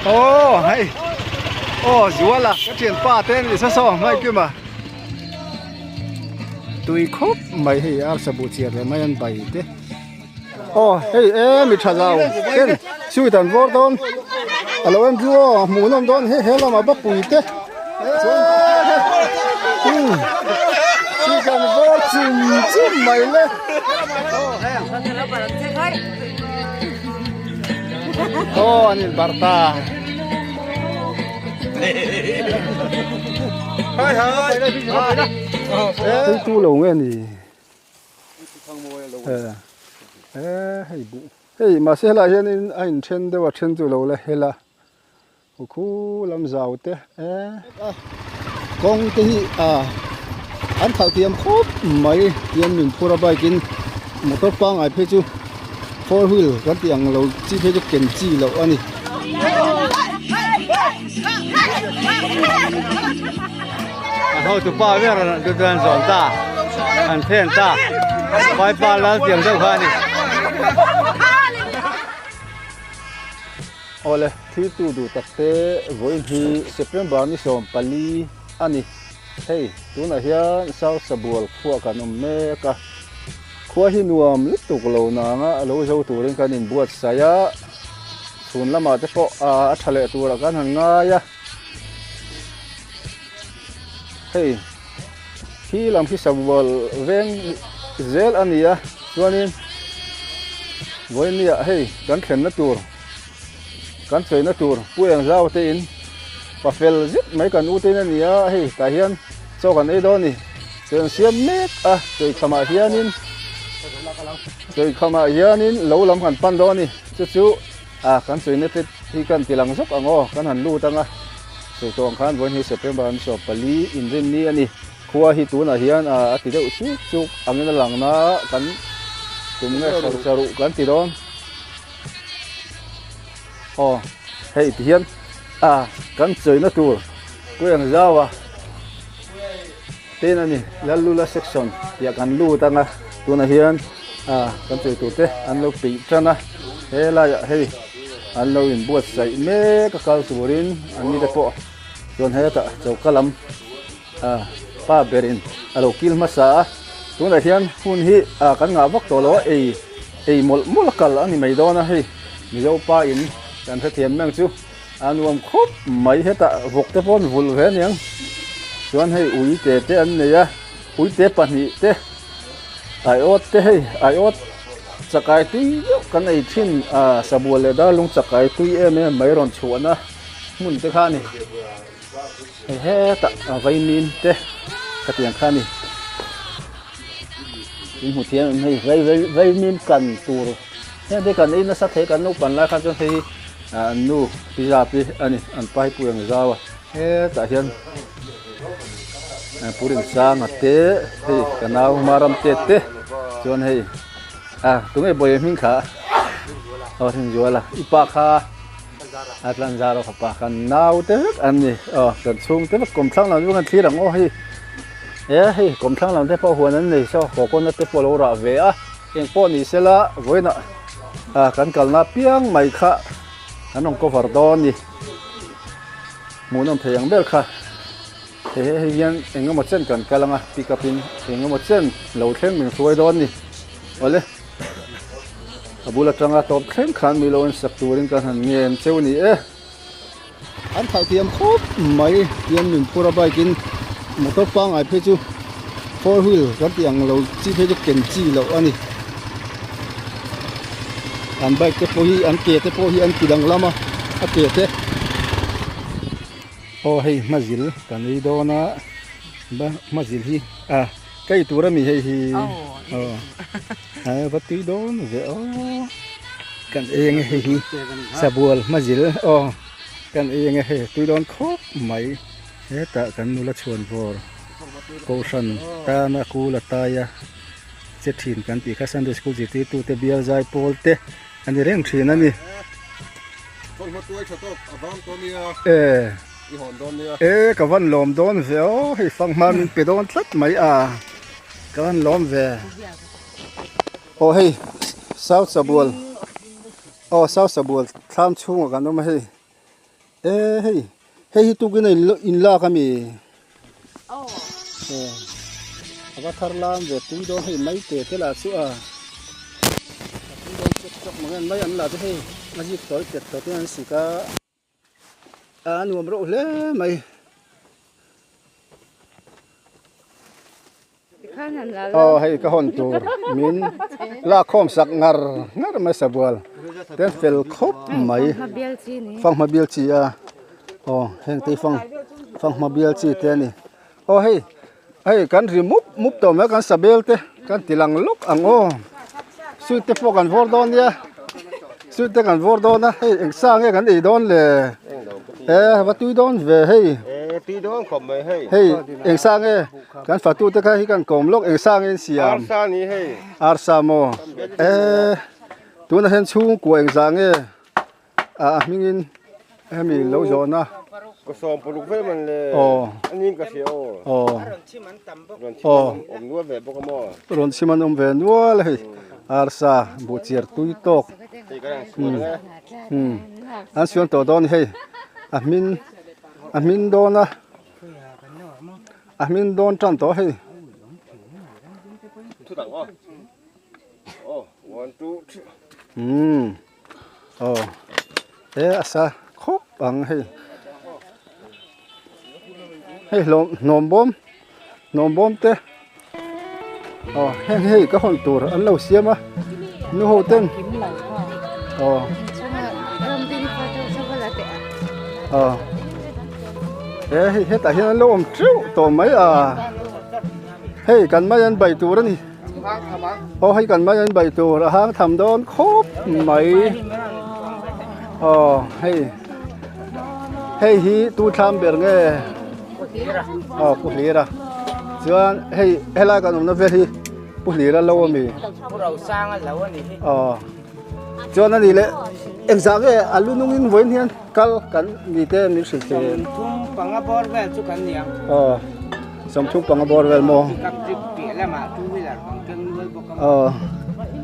Aw hei aw Zuala ka thianpa te an ni sa saw hmai kim a tui khawp mai hei arsa buh chiar leh mai an bai te aw hei e mi tha zau ten sweet an vawr dawn a lo en chu aw hmuh nawm dawn he he lamah bapui te sweet an vawr chum chum mai le. Aw an in barh ta. Hei tu lo nge ni. Hei buh. Hei mahse helaiah hianin a inthen deuh a then chu lo la hel a. Khu lam zau te kawng te hi an khalh thiam khawp mai tian min phur a bike in motor pangngai phei chu four wheel kan tih ang lo chi phei chu ken chi loh a ni. A hotupa ber chu chuan zawm ta an then ta vaipa lal tiang deuh kha a ni. Awle, thiltu duh tak te vawiin hi September ni 14 a ni. Hei, tunah hian South Sabual khuah kan awm mek a. Khua hi nuam lutuk lo nanga a lo zo turin kan inbuatsaih a, chhun lamah te pawh a tha leh turah kan han ngai a. Hei, khi lam khi Sabual veng zel a ni a, chuanin vawinia hei kan thlenna tur, kan chawina tur Pu Engzau te in pa fel zet mai kan u te in a ni a, hei tah hian chaw kan ei dawn a ni. Chawi an siam mek a, chawi khamah hianin chawi khamah hianin lo lam kan pan dawn a ni. Chu chu ah kan chawina te hi kan ti lang zawk ang aw, kan han lut ang a. Sawi tawh ang khan vawiin hi September an 14 inrinni a ni. Khua hi tunah hian a ti deuh chuk chuk angin a lang na kan tum nge saruh kan ti dawn. Aw hei ti hian ah kan chawina tur Kuang Zau a tin a ni Lallula section tih kan lut ang a tunah hian ah kan chawi tur te an lo peih tan a helaiah hei an lo inbuatsaih mek a kal turin an ni te pawh chuan hetah choka lam ah pa berin a lo kil hmasa a tunah hian hun hi ah kan ngah vak tawh lo a ei ei mawlh mawlh a kal a ni mai dawn a hei Mizo pa in kan hrethiam meng chu. A nuam khawp mai hetah vawk te pawh an vulh ve aniang chuan hei ui te te an nei a ui te pahnih te aiawt te hei aiawt chakai tui deuh kan ei thin a sabual leh darlung chakai tui em em mai rawn chhuahna hmun te kha a ni hei hetah a vaimim te khatiang kha a ni in hmu thiam em hei vai vai vaimim kan tur heng te kan ei nasa thei kan naupang lai khan chuan hei hi. An nu pi zap hi a ni, an pa hi Pu Engzau a, hetah hian Pu Rinsanga te hei ka nau Maram te te chuan hei ah tunge Bawiha hming kha aw Rinzuala i pa kha a Tlanzara fapa kan nau te vek an ni aw kan chhung te vek kawmthlang lam chu kan thlir ang aw hei e hei kawmthlang lam te pawh huan an nei saw coconut te pawh a lo rah ve a engpawh ni sela vawiinah. Ah kan kalna piang mai kha an rawn cover dawn a ni hmuhnawm thei ang ber kha he hei hian eng emaw chen kan kal ang a pick up in eng emaw chen lo thleng min hruai dawn a ni awle a bul atanga tawp thleng khan mi lo en sak turin kan han ngen cheu a ni e. An khalh thiam khawp mai tian min phur a bike in motor pangngai phei chu four wheel kan tih ang lo chi phei chu ken chi loh a ni an bike te pawh hi an ke te pawh hi an ti danglam a a ke te aw hei hmazil kan ei dawn a hmazil hi ah ka ei tur a mi hei hi aw va tui dawn ve aw. Kan ei ange hei hi sabual hmazil aw kan ei ange hei tui dawn khawp mai hetah kan nula chhuan vawr kohhran tana kul a tai a che thin kan tih kha Sunday school zirtirtute bial zai pawl te. A ni reng thin a ni. E e ka van lawm dawn ve aw hei fanghma min pe dawn tlat mai a ka van lawm ve aw hei south sabual aw south sabual thlam chhungah kan awm a hei e hei hei hi tukin a in lak ami aw a va thar lam ve tui dawn hei mai te te lah chu a a tui dawn chek chawk mang en mai an lah chu hei a zik tawi pet tawh te an sik a a nuam reuh hle mai. Aw hei ka hawn tur min lakkhawm sak ngar ngar mai sabual te fel khawp mai fanghma bial chi a aw heng te hi fang fanghma bial chi te a ni aw hei hei kan ri mup mup tawh mai kan sabel te kan ti lang lawk ang aw sweet te pawh kan vawr dawn nia sweet te kan vawr dawn a hei eng sa nge kan ei dawn le e va tui dawn ve hei tui dawn khawp mai hei hei eng sa nge Kan fatu te kha hi kan kawm lawk eng sang in siam. Arsa ni hei. Arsa maw. E tuna hian chhungkua eng zah nge a hming in hemi lo zawh na. Ka sawm paruk vel man le. Aw. Anin ka hria aw. Aw. Rawn chim an tam bawk. Rawn chim an awm nual ve bawk a maw. Rawn chim an awm ve nual hei. Arsa buhchiar tui tawk. Hei kan ang sual ang e. An sual tawh dawn hei. A hmin a hmin dawn a. A hming dawn tan tawh hei. Umm aw he a sa khawp ang hei. Hei hlawm hnawm bawm hnawm bawm te aw heng hei ka hawn tur an lo siam a nu ho ten aw aw he hei hetah hian an lo awm teuh tawh mai a hei kan mai an bai tur a ni aw hei kan mai an bai tur a hang tham dawn khawp mai aw hei hei hi tu thlam ber nge aw pu hlira chuan hei helai kan awmna vel hi pu hlira lo ami pu rosanga lo ani hi aw chuan ani leh engzah nge a lu nungin vawiin hian kal kan ni te min hrilh thei em sawmthum panga bawr vel chu kan ni ang aw sawmthum panga bawr vel maw pickup trip piah lamah two wheeler kan keng nual bawk a aw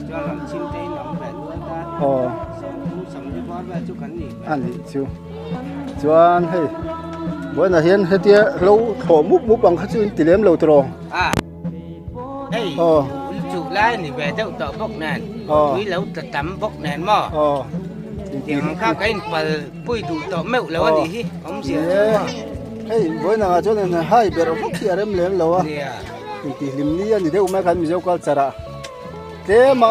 chuan ram chhim te in awm ve nual ta aw sawmthum sawmli bawr vel chu kan ni ani chu chuan hei vawiinah hian hetia hlo thlawh mup mup ang kha chu in ti lem lo tawh a hei chu lai ni ve deuh tawh bawk nen tui lo tla tam bawk nen maw tiang kha ka in pal pui duh tawh meuh lo a nih hi awmzia chu maw hei vawiinah ah chuan hai ber vak hi a rem lem lo a intihhlim ni a ni deuh mai khan mizo culture ah tlem a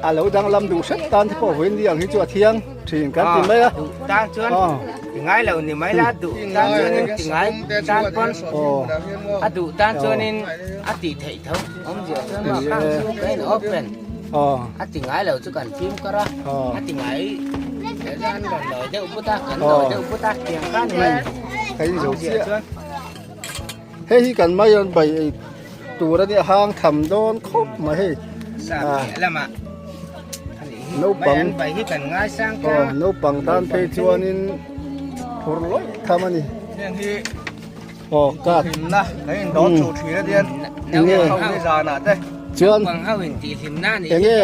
a lo danglam duh hret tan te pawh vawiin ni ang hi chu a thiang thin kan ti mai a duh tan chuan ti ngai lo ni mai la duh tan chuanin ti ngai tan pawn a duh tan chuanin a tih theih tho awmzia chuan maw khang chu ka in open a ti ngai lo chu kan fim kar a a ti ngai an rawn lawi deuh but a kan lawi deuh but a tiang khan mai ka in zo chiah Hei hi kan mai an bai ei tur a nia hang tham dawn khawp mai hei. Naupang aw naupang tan phei chuanin phur lawih tham a ni. Aw kat enge chuan enge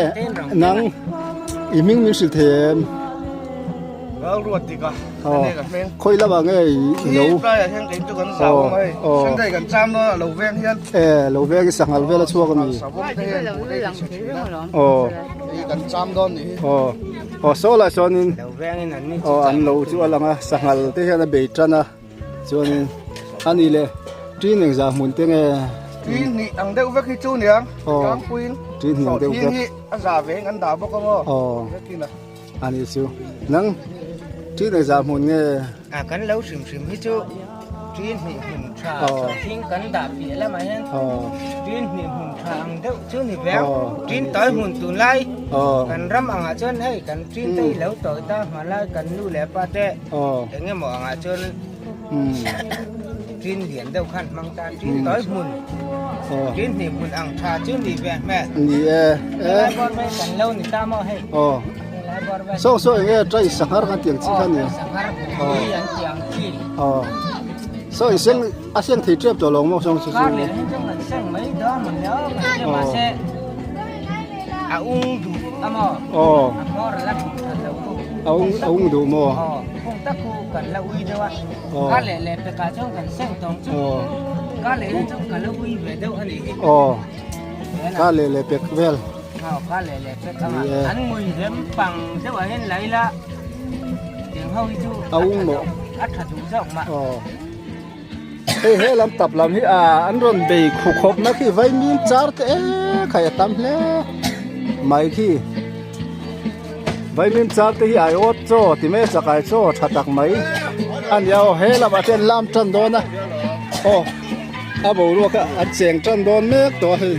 nang i hming min hrilh thei em? Aw khawi lamah nge i lo aw aw e lo veng hi sanghal vel a chhuak a mi aw aw aw saw lah sawnin aw an lo chu a lang a sanghal te hian a bei tan a chuanin a ni le ṭin engzah hmun te nge ṭin hnih ang deuh vek hi chu niang tlangpuiin ṭin hnih ang deuh vek a za veng an dah bawk a maw aw A nih chu. Nang ṭin engzah hmun nge? A kan lo hrim hrim hi chu ṭin hnih hmun ṭha thing kan dah piah lamah hian ṭin hnih hmun ṭha ang deuh chu ni ve ang. Ṭin tawi hmun tunlai kan ram angah chuan hei kan ṭin te hi lo tawi ta hmalai kan nu leh pa te eng emaw angah chuan. Ṭin lian deuh khan hmang ta ṭin tawi hmun ṭin hnih hmun ang ṭha chu ni ve hmel. Ni e. Helai bawr vel kan lo ni ta maw hei. Aw. Saw saw eng nge ṭai sanghar kan tiang chi kha nia. Sanghar pui an tiang chi. Aw. Saw in seng a seng thei ṭep tawh lo maw sawng chu chu. Kar leh hi chuan kan seng mai dawn maw nia kan hria mahse a ung duh a maw. Aw. A hmawr a la ṭhum ṭhat lo khu. A ung a ung duh maw. Aw. Kung tak khu kan la ui deuh a. Ka leh leh pekah chuan kan seng tawng chu ka leh hi chuan ka la ui ve deuh a nih hi. Aw ka leh leh pek vel. Aw ka leh leh pek anga an ngui rem pang deuh ah hian lai la tiang ho hi chu a ung maw a tha duh zawk mah. Aw hei he lam tap lam hi a an rawn bei khu khawp na khi vaimim char te e khai a tam hle mai khi. Vaimim char te hi aiawt chaw ti mai a chakai chaw tha tak mai a ni a aw he lamah te an lam tan dawn a aw a boruak a an cheng tan dawn mek tawh a hei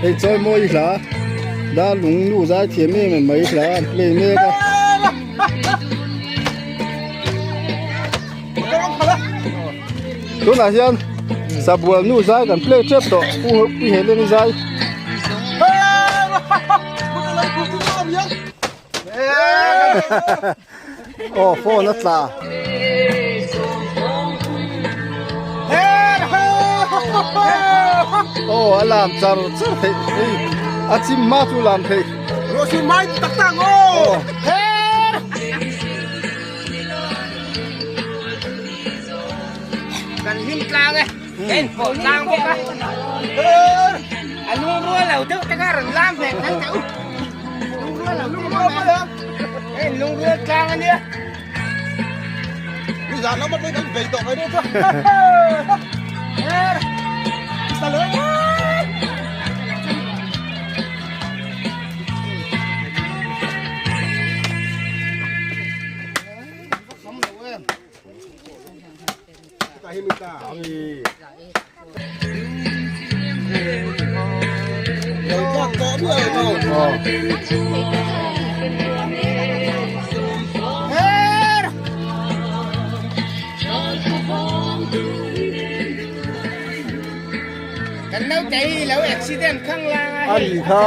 hei chawi mawi hla dar lung nu zai thiam em em mai hla an play mek a. Tunah hian sabual nu zai kan play tep tawh pu pu Helen-i zai. Aw phone a tla. Aw a lam char char theih hei a chim hma chu lam theih. Aw. Kan hlim tlang e, ka inpawh tlang bawk a. A lungrual lo deuh te kha rawn lam ve khan teh u. Lungrual lo deuh te kha hei lungrual tlang a nia. Nizan lama pawhin kan bei tawh mai dawn chu. Kan naute hi lo accident khang lang a A ni kha.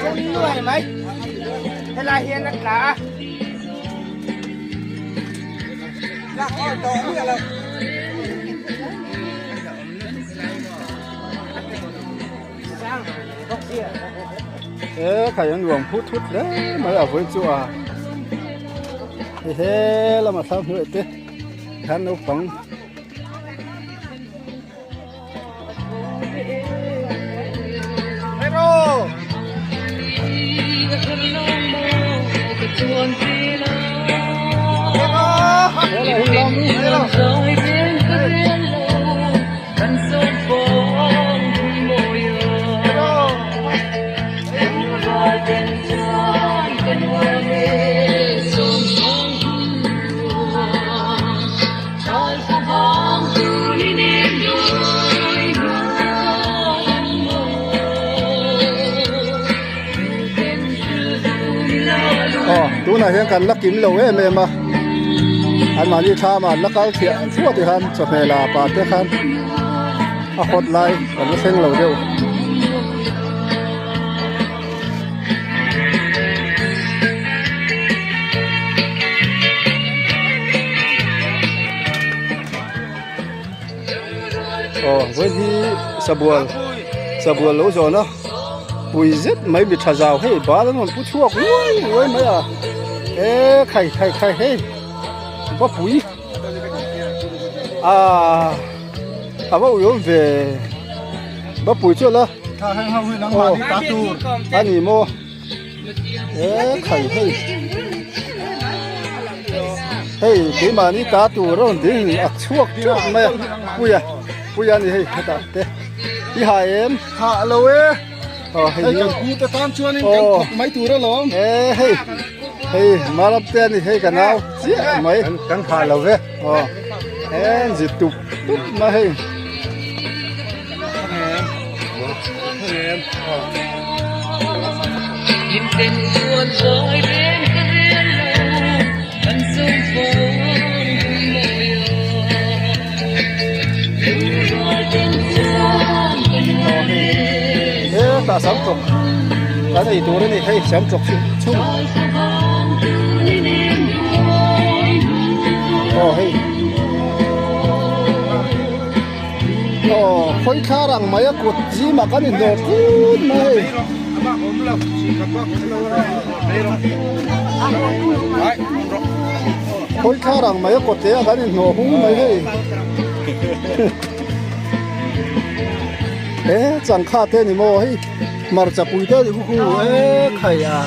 Chung nuai mai. Helai hian a tla a. E khai an nuam phut thut hle mai a vawi chu a hei he lama thlam hnuai te khan naupang Aw tunah hian kan la kim lo em em a anmahni thlam ah an la kal thiah thuah te khan chawhmeh la pah te khan a hawt lai kan la thleng lo deuh. Aw vawi hi sabual sabual lo zawn a pui zet mai mi tha zau hei bal an rawn pu chhuak uai uai mai a e khai khai khai hei va pui ah a va ui awm ve va pui chu la aw a ni maw e khai hei hei keimahni ta tur a rawn ding a chhuak teuh mai a puia puia a ni hei hetah te i ha em ha lo e aw hei hei kan pu te tan chuanin kan thawk mai tur alawm e hei hei marap te a ni hei ka nau chiah mai kan ha lo ve aw en zit tup tup mai hei Hetah samtawk kan ei tur a ni hei samtawk chu chhung aw hei aw khawi thlar ang mai a kut zimah kan indawr tlut mai hei. Khawi thlar ang mai a kawt te ah kan inhnawh hung mai hei. He changkha te ni maw hei hmarcha pui te ni khu e khai a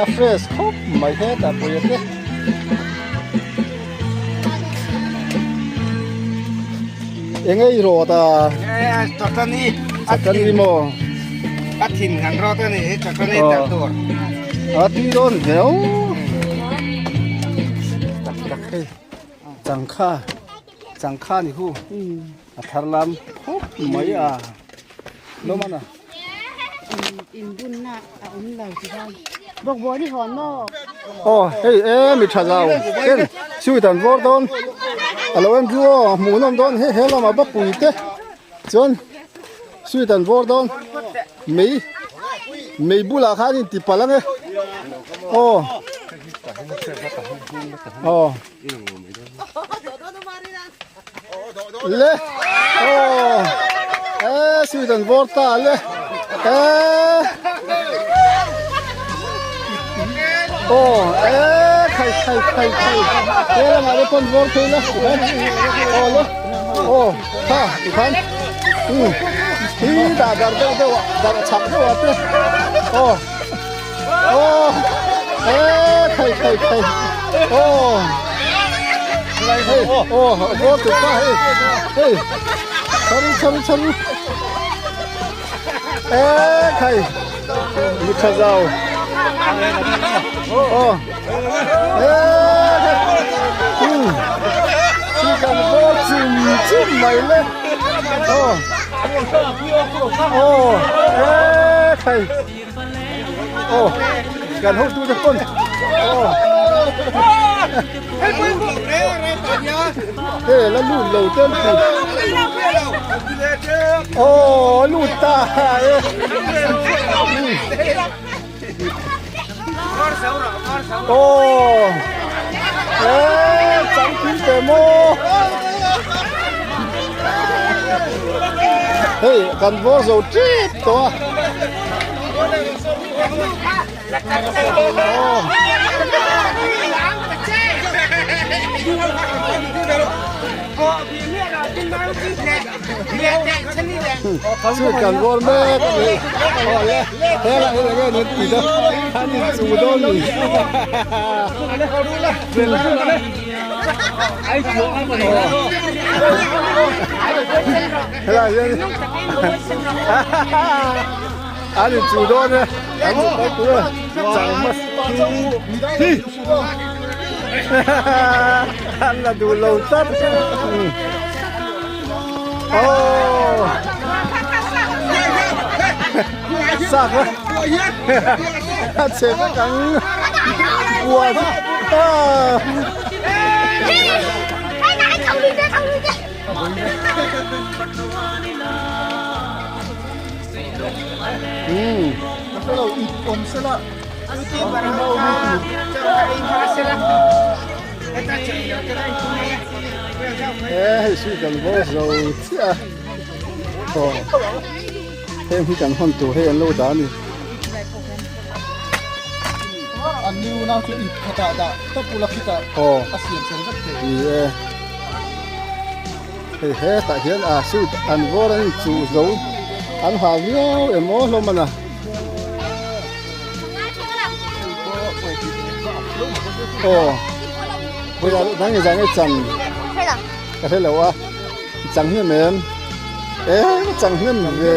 a fresh khawp mai hetah pui a te eng ei rawt a chutney chutney maw a thin kan rawt a ni he chutney tel tur a tui dawn viau tak tak hei changkha changkha ni hu a thar lam khawp mai a lawm a inbunna a awm lo ti khan bawkbawn i hawn maw aw hei e mi tha zau ken sweet an vawr dawn a lo en ru aw hmuhnawm dawn he he lamah bapui te chuan sweet an vawr dawn mei mei bulah khan in ti palh ang e aw aw. Le oh eh Sweden vor ta le eh oh eh khai khai khai khai he la nga le pon vor thei la oh le oh tha ti khan u hi da dar deuh deuh dar chak deuh a te oh oh eh khai khai khai oh hey oh vor tu pa hey hey charu charu charu eh khai mi tha zau oh eh chi kan vor chim chim mai le oh oh eh khai Aw kan hotu te pawn aw he la lut lo te an ti aw lut ta e aw e chang kim te maw hei kan vawr zo tep tawh a. Chu kan vawr mek a ni awle hela hi enge ni ti dawn an in chu dawn ni helai hian an in chu dawn e an chu dawn tur e chang mas hi an la duh lo tlat oh sak a a che vek ang buan a He hei sui kan vaw zo chiah a aw heng hi kan hawn tur hei an lo dah a ni. Aw ni e. Hei hetah hian a suit an vawr an inchuh zo an ha viau em aw hlawm a na. Aw vawiah dang i zang i chan ka hre lo a i chang hnem em e ka chang hnem ve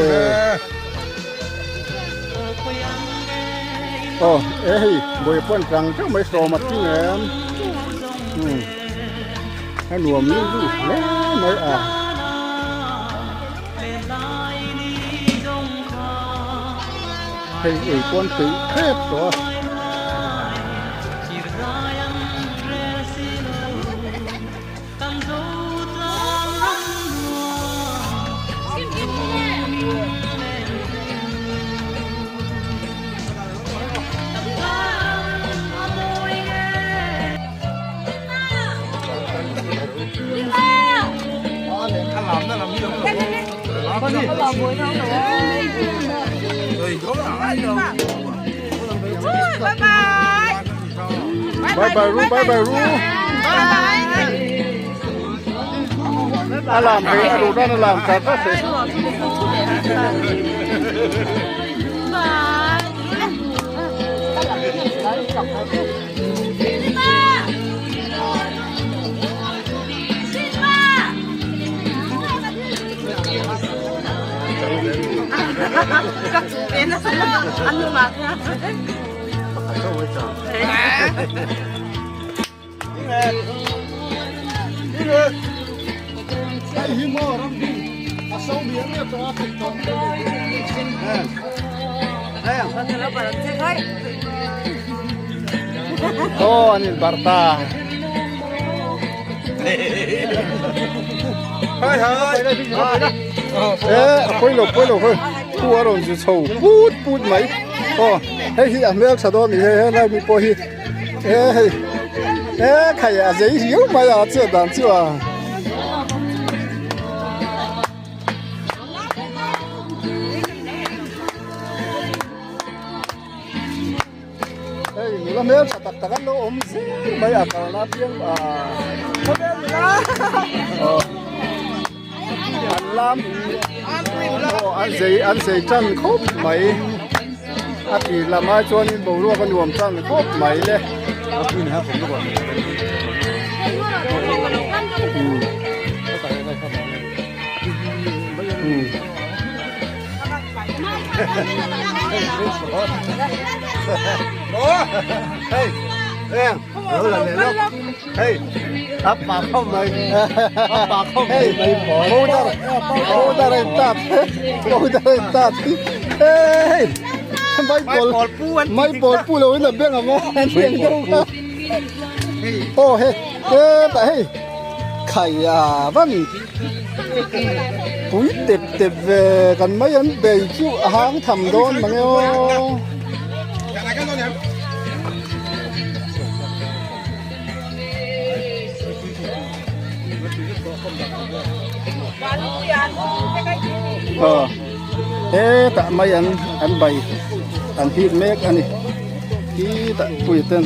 aw e hei vawi pawh an tang teuh mai sawm a tling em umm. A nuam lu lu hle mai a. Hei ei pawn peih tep tawh a. Bye bye ru bye bye ru a lam hei a ruh nan a lam khat vek hei. Aw an in barh ta. Eh a pawi lo pawi lo hei khu a rawn zu chho put put mai aw hei hi a hmel tha dawn a ni hei helai mi pawh hi eh hei eh khai a zei riau mai a chet dan chu a. Hei nula hmel tha tak tak an lo awm zel mai a kalna apiang ah an lam aw an zei an zei tan khawp mai a tir lam ai chuanin boruak a nuam tan khawp mai le. Mai pawl pu lo in a beng ang aw aw hei hetah hei khai a van pui tep tep ve kan mai an bei chu a hang tham dawn mang e aw. Aw hetah mai an an bai an hit mek a ni titah pui ten.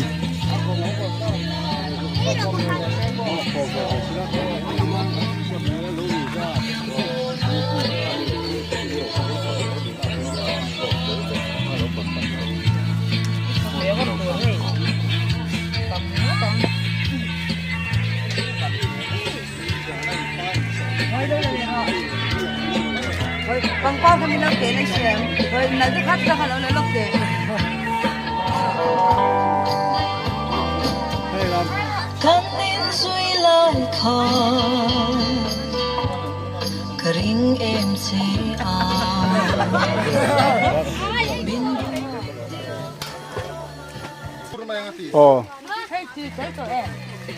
Aw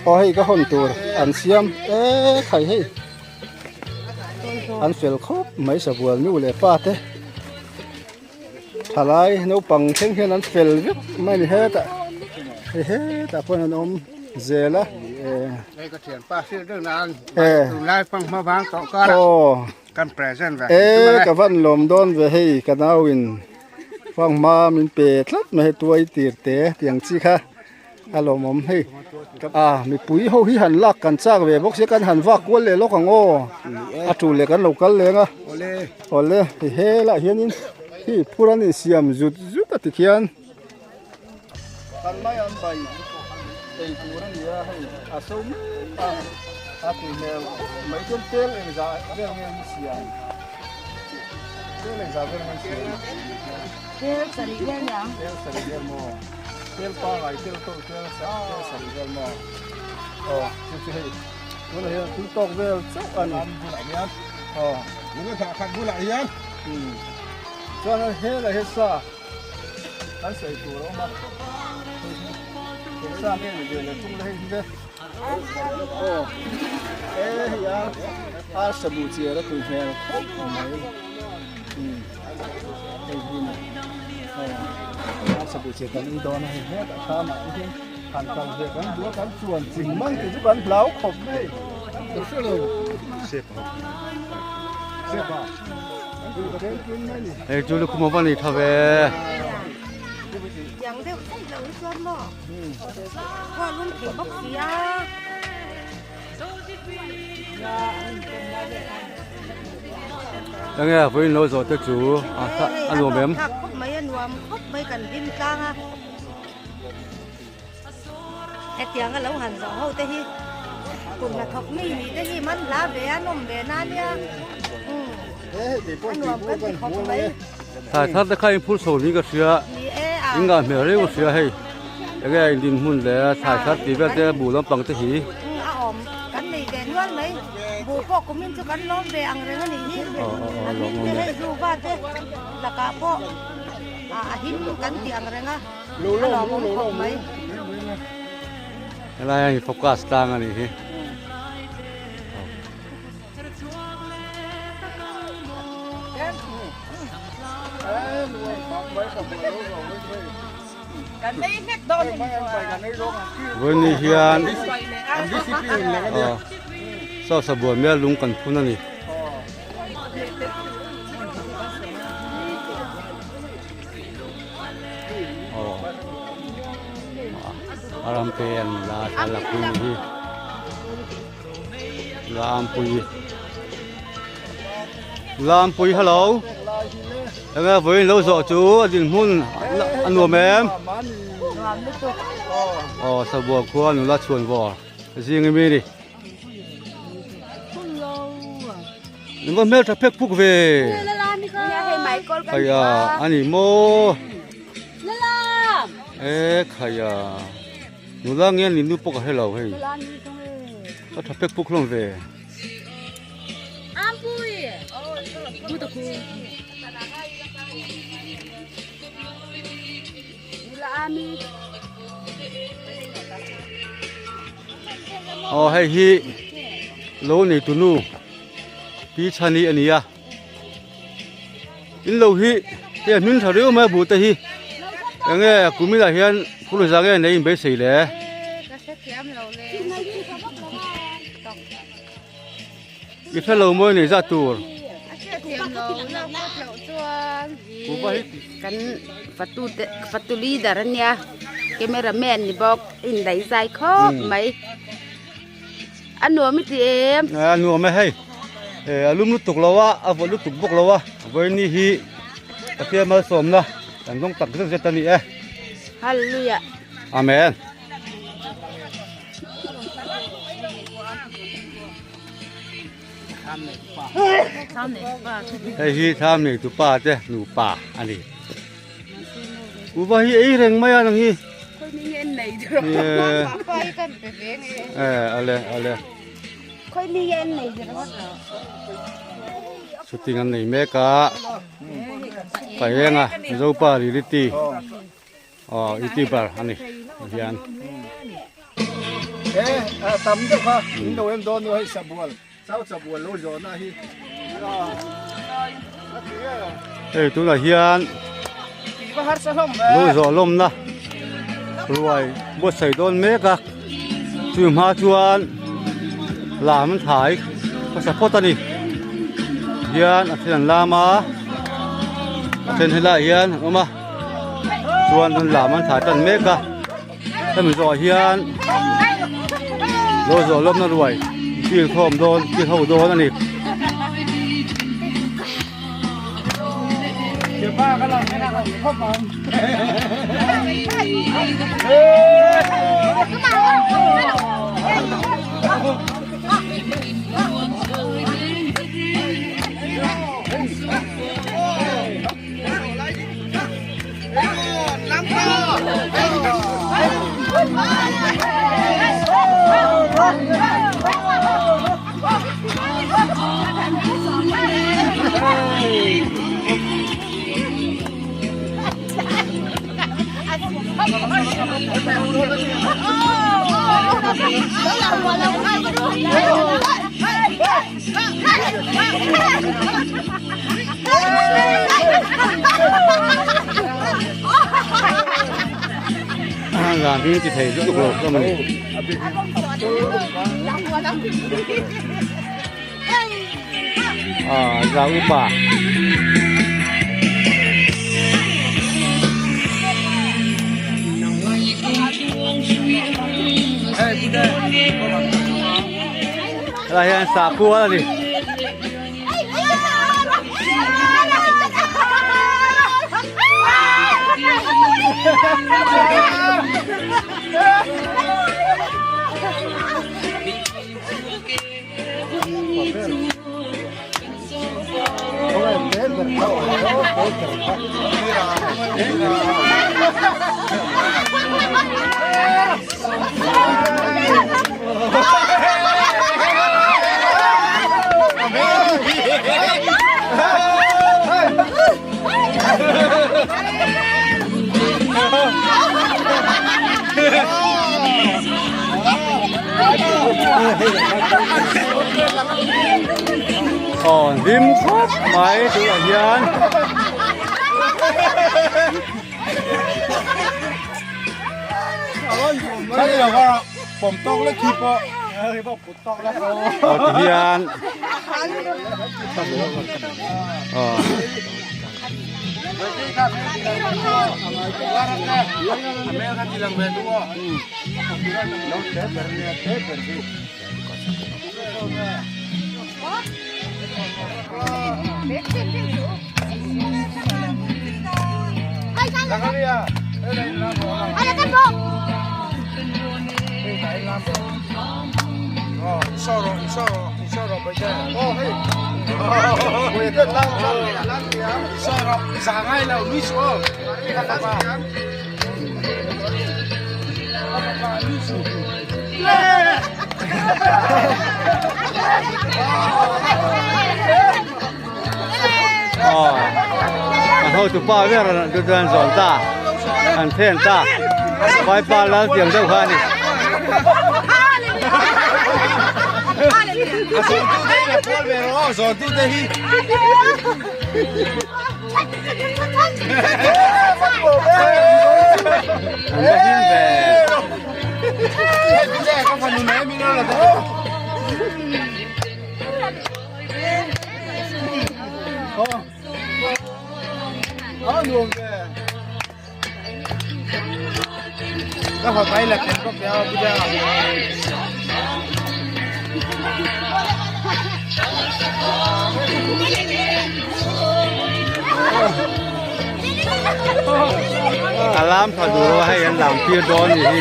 aw hei ka hawn tur an siam e khai hei an fel khawp mai sabual nu leh pa te thalai naupang thleng hian an fel vek mai a ni hetah hei hetah pawh hian an awm zel a e ka van lawm dawn ve hei ka nau in fanghma min pe tlat mai hei tuai tir te tiang chi kha a lawmawm hei a mipui ho hi han lak kan chak ve bawk sia kan han vak kual leh lawk ang aw a tul leh kan lo kal leng a awle hei helaiah hianin hi phur an insiam zut zut a tikhian kan mai an bai ei tur a ni a hei a so mek a a tui hmel khawp mai chuan tel engzah vel nge an siam tel engzah vel nge an siam tel sarih vel nia tel sarih vel maw tel pangai tel tawlh tel tel sarih vel maw aw chu chu hei tunah hian thil tawk vel chauh a ni aw chuan helai hi sa Kan sawi tur a awm a, hei hi eng sa nge ni ve le thung le hei hi ve aw e hei a arsa buh chiar a tui hmel khawp mai umm hei hi ni aw arsa buh chiar kan ei dawn a hei hetah khamah te hian han kal ve kan duh a kan chuan ching mai te chu kan hlau khawp mai ka hre lo. Hei chu lukhum a va nei tha ve. Tiang deuh daih lo hi chuan maw khaw lum thei bawk si a. Enge vawiin lo zawh te chu a nuam em? Khawp mai a nuam khawp mai kan hlim tlang a. Hetiang a lo han zawh ho te hi kum hnathawk mi nih te hi man hla ve a nawm ve na nia a nuam kan ti khawp mai. Thlai thar te kha in phur chho niin ka hria in ngah hmel reuh ka hria hei enge in dinhmun leh thlai thar tih vel te buh lampang te hi. A awm kan nei ve nual mai buh pawh kumin chu kan lawm ve ang reng a nih hi a hming te hei zuva te lakah pawh a him kan ti ang reng a. A lawmawm khawp mai. Helai hian focus tlang a nih hi. Vawiin hian saw sabual mel lung kan phun a ni. A ram te an la thlalak hi ni hi Lampui Lampui hello enge vawiin lo zawh chu a dinhmun a nuam em aw Sabua khua nula chhuan vawr zing emi ni. Eng va hmel tha phek phuk ve. Khaya ani maw. E khaya nula nge ni nu pawh ka hre lo hei. Ka tha phek phuk hlawm ve. Aw hei hi lo nei tu nu pi chhani a ni a in lo hi hei a hming tha riau mai a buh te hi enge kumin ah hian phur za nge nei in beisei le i hre lo mawi nei zat tur. Kan fatu te fatu leader a nia camera man ni bawk a indaih zai khawp mai a nuam i ti em a nuam e hei a lum lutuk lo a a vawt lutuk bawk lo a vawiin hi Pathian malsawmna kan dawng tak zet zet a ni e Hallelujah Amen. Hei hi thlam nei tu pa te nupa a ni. Kuva hi ei reng mai a nang hi. Ale ale. Shooting an nei mek a. Paenga Zopa reality. Aw youtuber a ni hian. E tam deuh kha in lo en dawn nu hei sabual chau sabual lo zawhna hi. Hei tunah hian lo zawh lawmna ruai buatsaih dawn mek a chumi hma chuan lam an thai hmasa phawt a ni hian a then an lam a a then helaiah hian an awm a. Chuan an lam an thlah tan mek a hemi zawhah hian lo zawh lawmna ruai kil khawm dawn kil ho dawn a ni. Lam hi ti thei lutuk lo hlawm a ni. Ah zau upa. Helai hian sahkual a ni. Aw hlim khawp mai tunah hian. Aw tihian aw. Aw a hotu pa ber chu chuan zawn ta an then ta vaipa lal tiang deuh kha a ni. An va hlim ve. A lam tha duh lo a hei an lam tir dawn ni hi.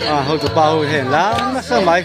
A hotu pa ho hian lam nasa mai.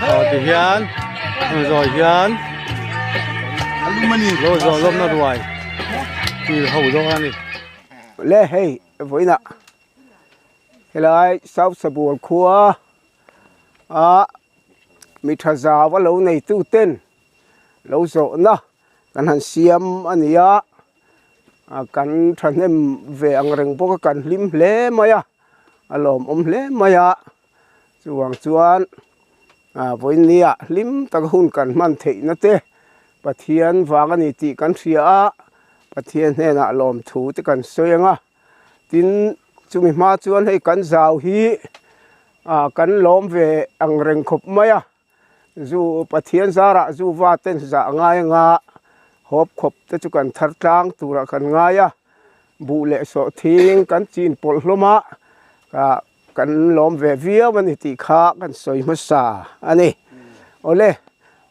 Aw ti hian zawi hian lo zawh lawmna ruai kil ho zawk a ni. Le hei vawiinah helai South Sabual khua a mi tha zau a lo neitu ten lo zawhna kan han siam a ni a kan thahnem ve ang reng bawk a kan hlim hle mai a a lawmawm hle mai a chuvang chuan ah vawinia hlim taka hun kan hman theihna te Pathian vang a ni tih kan hria a Pathian hnenah lawmthu te kan sawi ang a tin chumi hma chuan hei kan zau hi ah kan lawm ve ang reng khawp mai a. Zu Pathian zarah zu va ten zah ngai anga hawp khawp te chu kan thar tlang turah kan ngai a, buh leh sawh thing kan chin pawlh hlawm a, kan lawm ve viau a ni tih kha kan sawi hmasa a ni. Awle,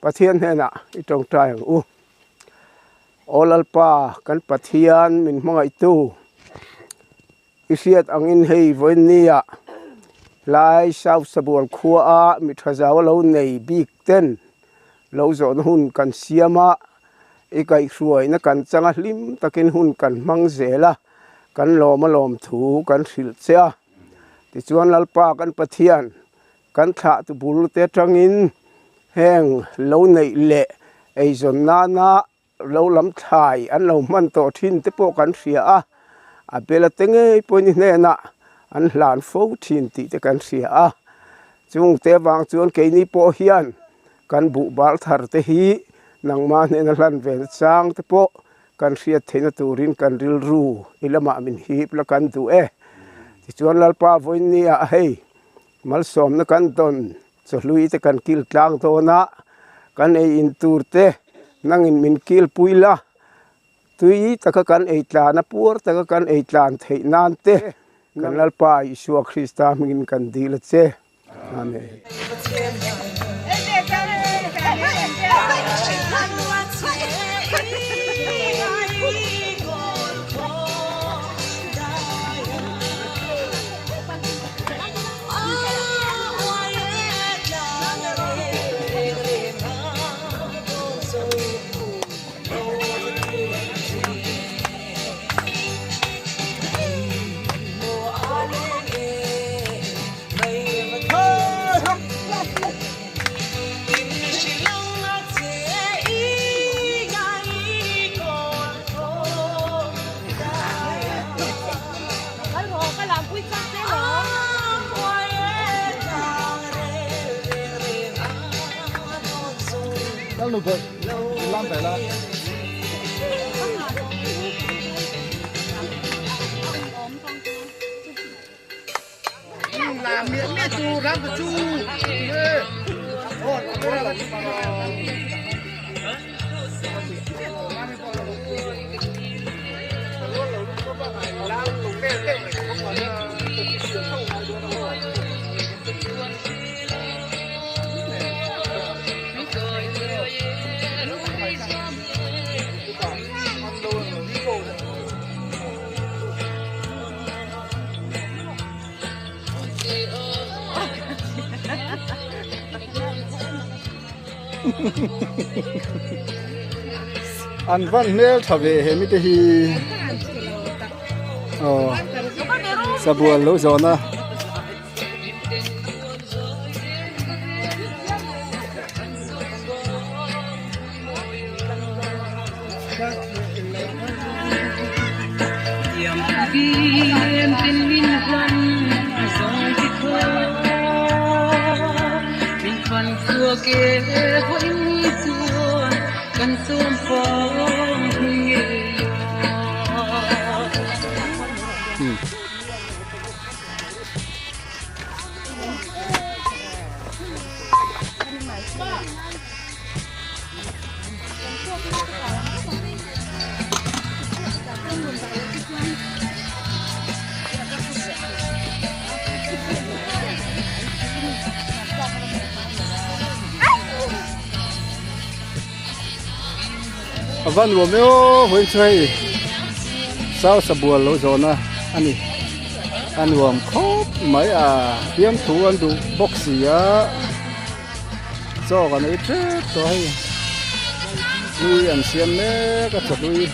Pathian hnenah i tawngtai ang u. Aw Lalpa, kan Pathian min hmangaihtu, i hriat angin hei vawiinnia lai South Sabual khuaa mi tha zau lo nei bik ten lo zawhna hun kan siam a, i kaihhruaina kan changa hlim takin hun kan hmang zel a, kan lawm a lawm thu kan hrilh che a. Tichuan Lalpa kan Pathian Kan thlahtu bul te atangin heng lo neih leh eizawn nana lo lam thlai an lo hman tawh thin te pawh kan hria a, a bela te ngei pawhin i hnenah an hlan fo thin tih te kan hria a. Chung te avang chuan keini pawh hian kan buh bal thar te hi nangmah hnena hlan ve na chang te pawh kan hriat theihna turin kan rilru i lamah min hip la kan duh e. Tichuan Lalpa vawiinniah hei Malsawmna kan dawn chawhlui te kan kil tlang dawn a, kan ei in tur te nangin min kil pui la, tui taka kan ei tlan a, puar taka kan ei tlan theih nan te kan Lalpa Isua Krista hmingin kan dil a che. Amen. An van hmel tha ve he mite hi aw sabual lo zawn a. A va nuam e aw vawiin chu hei sau sabual lo zawhna a ni a nuam khawp mai a fiamthu an duh bawk si a. Chaw kan ei tep tawh hei hlui an siam mek a chaw hlui.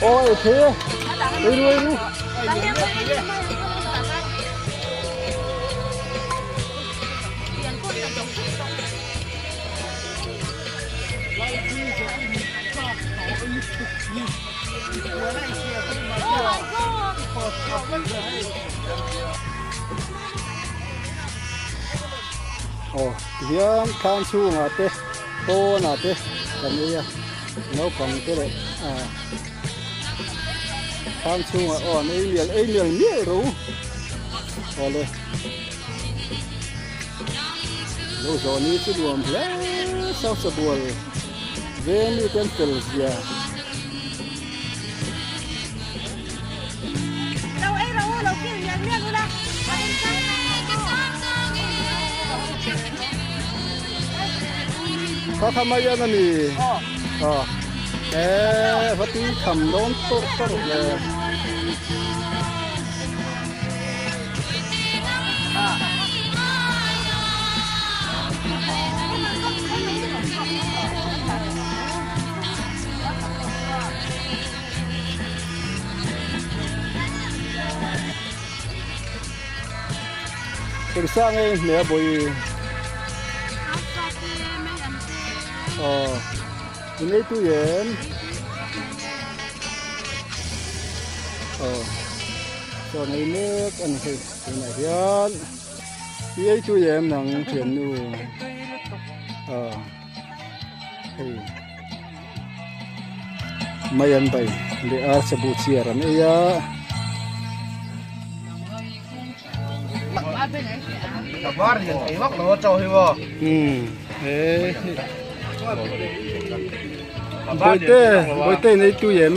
Ôi thế, đi đi đi. Aw tihian thlam chhungah te pawnah te kan ei a naupang te leh ah thlam chhungah aw an ei mial ei mial mial ro awle lo zawh ni chu nuam hle south sabual veng mi te an fel zia. Kha kha mai an ani aw e va tui tham dawn tawrh tawrh hle. Engsa nge hne a bawi aw in ei tui em aw chuan ei mek a ni hei tunah hian i ei tui em nang thiannu aw hei. Mai an bai leh a sabu chiar an ei a. Bawihte bawihte in ei tui em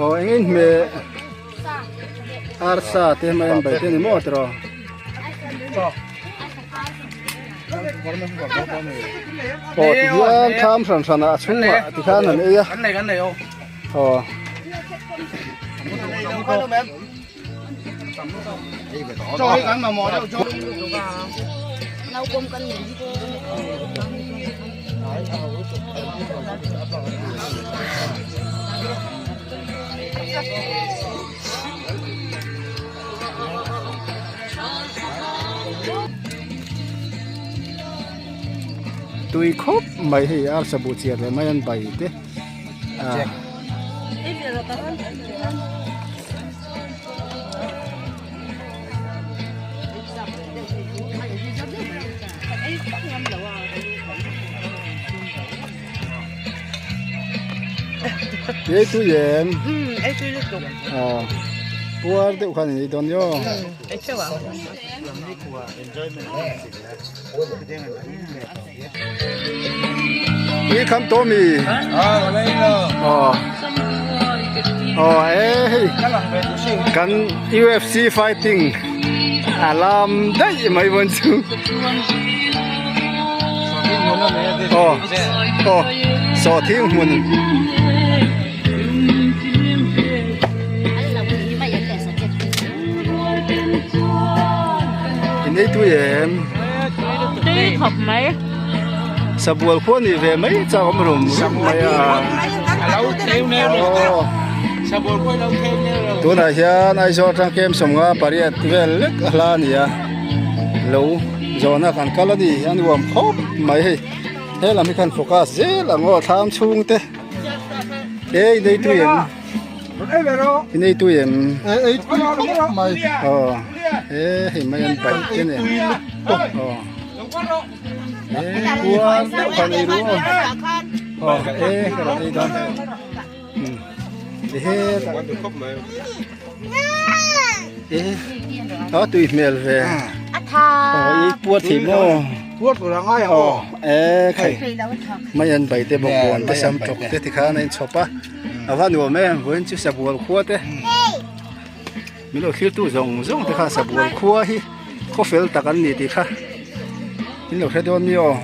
aw eng eng hmeh arsa te mai an bai te ni maw tiraw. Aw ti hian thlam hran hran ah a chhungah ti khan an ei a aw Tui khawp mai hei arsa buh chiar leh mai an bai te ah. Ei tui em? Ei tui lutuk. Aw. Puar deuh khan in ei dawn io. Ei teuh ang. I kham tawh mi? Aw. Aw e hei. Kan UFC fighting a lam daih mai vawn chu. Aw aw sawhthing hmun. In ei tui em? Tui khawp mai. Sabual khua ni ve mai chak awm rum rum mai a. Aw. Tunah hian Aizawl atang kem sawmnga pariat vel lek a hla a ni a. Lo zawhna kan kal a ni a nuam khawp mai hei. He lam hi khan focus zel ang aw thlam chhung te. Ei nei tui em? I nei tui em? Ei tui khawp mai. Aw e hei mai an paih te nen. Aw e puar deuh khan ei ru aw. Aw e ka rawn ei dawn. Ehe e a tui hmel ve. Aw i puar thei maw? Puar tur a ngai ang aw. E khai mai an bai te bawk bawn te sam tawk te tikhan a inchhawp a a va nuam em vawiin chu sabual khua te. Min lo thlir tu zawng zawng te kha sabual khua hi khaw fel tak an ni tih kha min lo hre dawn nia aw.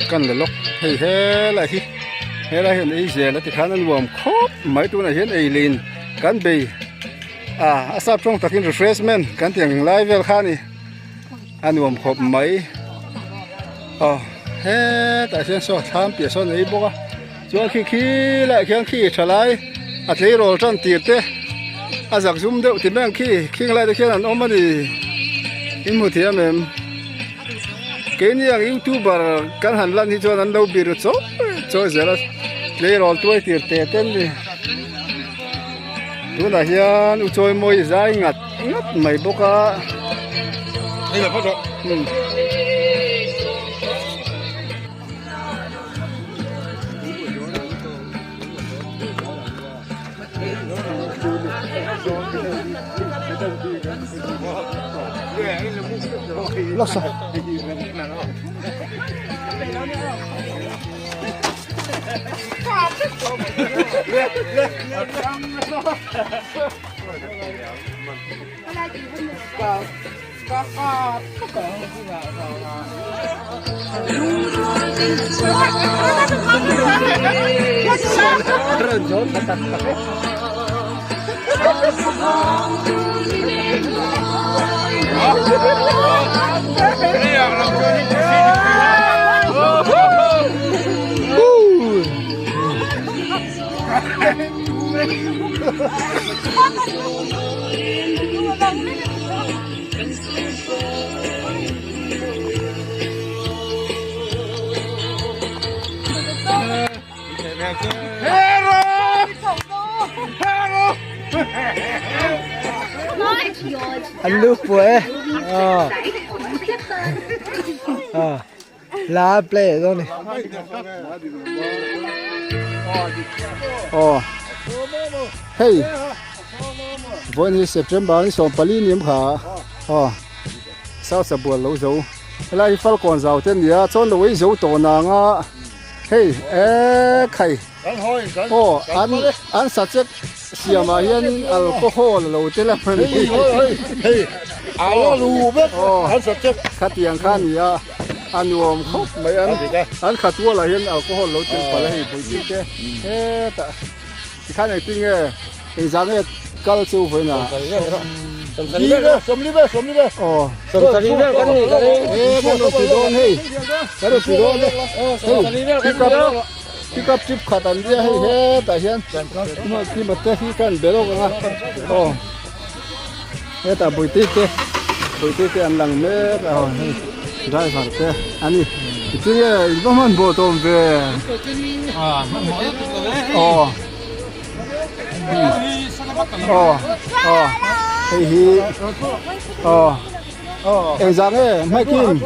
Kan la lawk hei helai hi helai hian ei zel a tikhan a nuam khawp mai tunah hian ei lin kan bei a a sap tawng takin refreshment kan tih ang lai vel kha a ni a nuam khawp mai aw hetah hian saw thlam piah sawn a ei bawk a chuan khi khi laiah khian khi tha lai a tleirawl tan tir te a zak zum deuh ti mai ang khi khing lai te khian an awm a ni in hmu thiam em keini ang youtuber kan han lan hi chuan an lo bir chaw chaw zel a tleirawl tuai tir te te an ni tunah hian u chawi mawi zai ngat ngat mai bawk a. Lasa. An lu pui la play dawn ni aw hei vawiin hi September ni 14 ni awm kha aw South Sabual lo zo helai hi Falkawn zau te a ni a chuan lo ei zo tawh nang a hei eee khai aw an an sachek siamah hianin alcohol a lo tel a hman hi aw khatiang kha a ni a a nuam khawp mai an an khat rualah hian alcohol lo tel palh a hei pawih te hetah tikhan engtin nge engzah nge kal chu vawiin ah aw he kan rawn ti dawn hei kan rawn ti dawn e hei pick up Pick up trip khat an nia hei hetah hian kima te hi khan be lawk ang a aw hetah bawihte te bawihte te an lang mek a aw hei driver te a ni tinge in va hmanhmawh tawm ve aw aw aw hei hi aw. Engzah nge hmaikin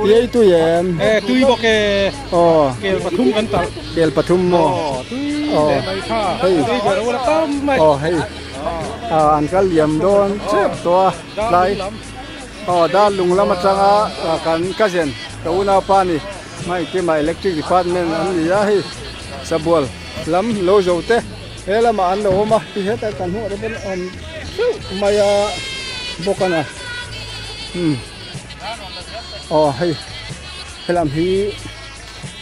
i ei tui em? E tui bawk e. Aw. Kel pathum kan talh. Kel pathum maw? Aw tui leh mai kha. Hei. Tui ber ula tam mai. Aw hei. Ah an kal liam dawn tep tawh a tlai. Aw dar lung lam atanga kan cousin ka unaupa ni hmaikin electric department an ni a hei sabual lam lo zo te. He lamah an lo awm a ti hetah kan hmuh te pawn awm theuh mai a bawk a na umm aw hei helam hi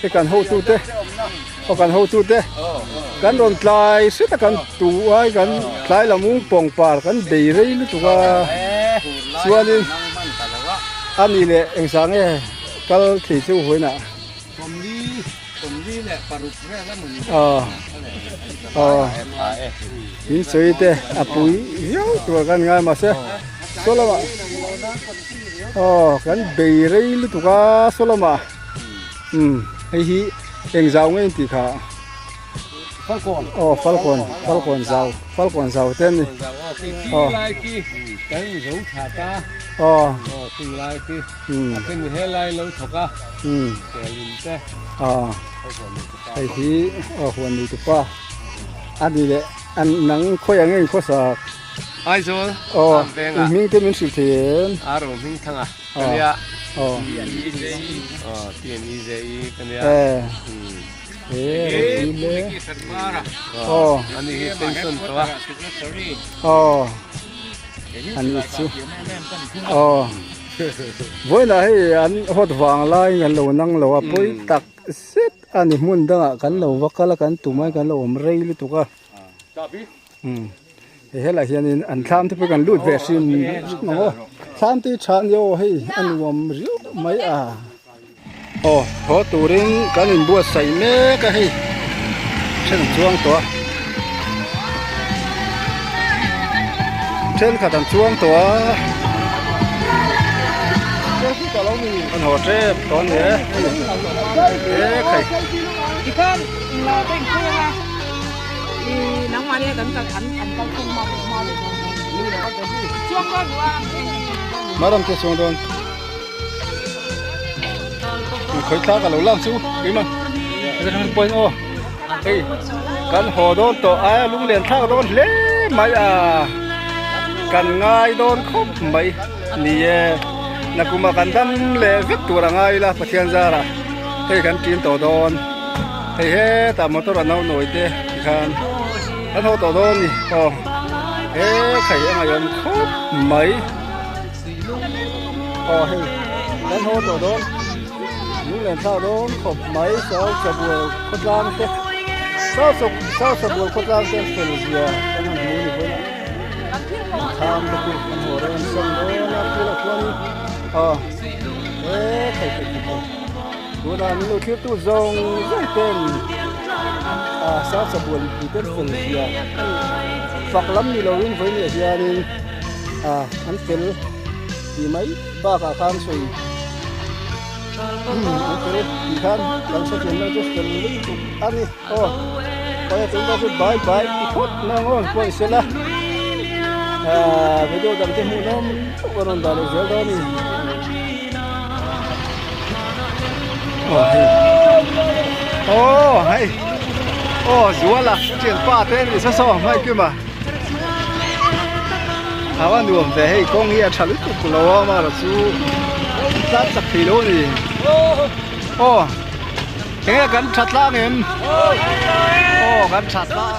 he kan hotu te aw kan hotu te kan rawn tlai hret a kan tu ai kan tlai lam ung pawng par kan bei rei lutuk a chuanin a ni leh engzah nge kal thei chu vawiinah. In sawi te a pui viau tur kan ngai mahse saw lamah aw kan bei rei lutuk a saw lamah umm hei hi eng zau nge in tih kha aw falkawn falkawn zau falkawn zau te an ni aw aw. Aw hei hi aw huan nei tupa a ni leh an nang khawi ang eng khawsak Aizawl aw in hming te min hrilh thei em Aro hming thanga ka nia aw T N E J E ka nia e. E ropui hle. Aw. Aw. Ani chu. Aw. Vawiinah hei an hawt vang laiin kan lo nang lo a pawi tak zet a ni hmun dangah kan lo va kal a kan tum a kan lo awm rei lutuk a. Umm hei helaiah hianin an thlam te pawh kan lut ve hrim hrim ang aw thlam te hi tha ania aw hei a nuam riau mai a aw haw turin kan inbuatsaih mek a hei then an chuang tawh a thenkhat an chuang tawh a an haw tep tawh a ni e hei e khai. Maram te chuang dawn khawi thla ka lo lang chu keima point aw hei kan haw dawn tawh a lunglen thlak dawn hle mai a kan ngai dawn khawp mai ni e nakuma kan dam leh vek tur a ngai ila Pathian zarah hei kan ṭin tawh dawn. Hei hetah motor a no nawi te tikhan kan haw tawh dawn ni aw he khai a ngaihawm khawp mai aw hei kan haw tawh dawn lunglen thlak dawn khawp mai sau sabual khawtlang te sau sau sabual khawtlang te an fel zia kan han hmu ni vawiin a thlam te chu kan haw reng an sawn dawn a kil ah chuanin aw he khai khai khai khai. Tunah min lo thlir tu zawng zawng ten ah South Sabual mipui ten fel zia fak lam ni loin vawiin ah hianin ah an fel tih mai bakah khan sawi an fel tih khan kan hrethiam lai chu fel lutuk a ni aw khawiah tun ta chu bye bye ti phawt mai ang aw pawh i sela ah video dang te hmuhnawm a rawn dah leh zel dawn a ni. Aw hei aw Zuala thianpa te ni sa saw hmai kim a a va nuam ve hei kawng hi a tha lutuk lo a amaherawh chu tlan chak thei lo a ni aw enge kan tha tlang em aw kan tha tlang.